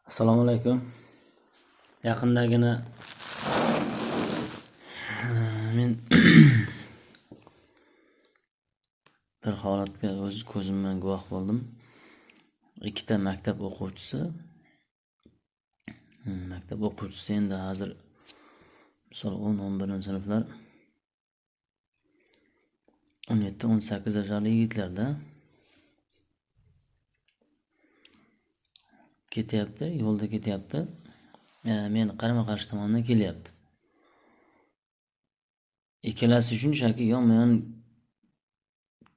Assalomu alaykum. Yaqindagina men bir holatga o'z ko'zim bilan guvoh bo'ldim. Ikkita maktab o'quvchisi, endi hozir misol 10-11 sinflar, 17-18 yoshli yigitlarda ketyapti, yo'lda ketyapti. Men qarama-qarshi tomondan kelyapti. Ikkalasi shunchaki yonma-yon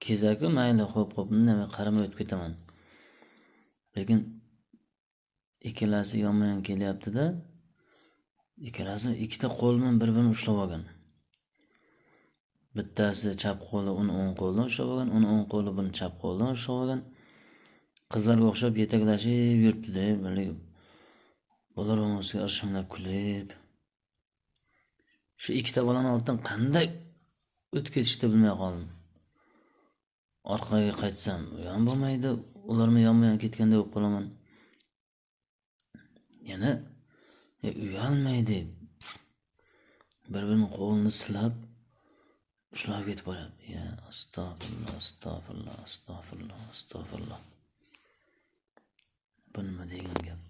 kezaku, mayli, xo'p, indamay qaramay o'tib ketaman. Lekin ikkalasi yonma-yon kelyapti-da, ikkalasi ikkita qo'l bilan bir-birini ushlab olgan. Bittasi chap qo'li uni o'ng qo'lidan ushlab olgan, uni o'ng qo'li buni chap qo'lidan ushlab olgan. Qizlarga o'xshab yetaklashib yuribdi-da, haligi bo'lar bo'lmasga irshanglab kulib. Shu ikkita bolani oldidan qanday o'tib ketishni bilmay qoldim. Orqaga qaytsam, u ham bo'lmaydi, ular bilan yonma-yon ketganday bo'lib qolaman. Yana uyalmaydi. Bir-birini qo'lini silab ushlab ketib boryapti. Ya astag'firulloh, astag'firulloh, astag'firulloh, astag'firulloh. Bu nima degan gap?